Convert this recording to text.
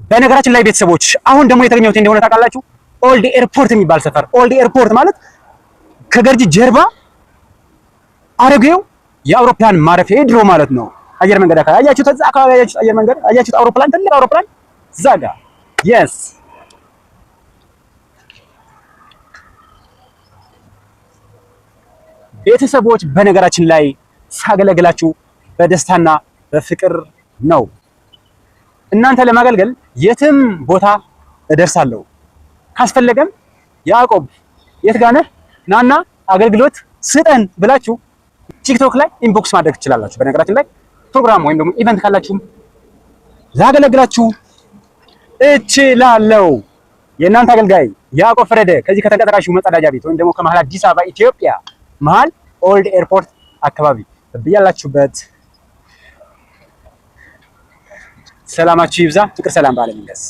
በነገራችን ላይ ቤተሰቦች አሁን ደግሞ የተገኘሁት እንደሆነ ታውቃላችሁ፣ ኦልድ ኤርፖርት የሚባል ሰፈር። ኦልድ ኤርፖርት ማለት ከገርጂ ጀርባ አሮጌው የአውሮፕላን ማረፊያ የድሮ ማለት ነው። አየር መንገድ አካባቢ አያችሁት? እዛ አካባቢ አያችሁት? አየር መንገድ አያችሁት? አውሮፕላን፣ ትልቅ አውሮፕላን እዛ ጋር። Yes፣ ቤተሰቦች፣ በነገራችን ላይ ሳገለግላችሁ በደስታና በፍቅር ነው። እናንተ ለማገልገል የትም ቦታ እደርሳለሁ። ካስፈለገም ያዕቆብ የት ጋር ነህ? ናና አገልግሎት ስጠን ብላችሁ ቲክቶክ ላይ inbox ማድረግ ትችላላችሁ። በነገራችን ላይ ፕሮግራም ወይም ደግሞ event ካላችሁም ላገለግላችሁ እችላለሁ። የእናንተ አገልጋይ ያዕቆብ ፈረደ ከዚህ ከተንቀሳቃሹ መጸዳጃ ቤት ወይም ደግሞ ከመሀል አዲስ አበባ ኢትዮጵያ መሀል ኦልድ ኤርፖርት አካባቢ። ብያላችሁበት ሰላማችሁ ይብዛ። ፍቅር ሰላም በዓለም ይንገስ።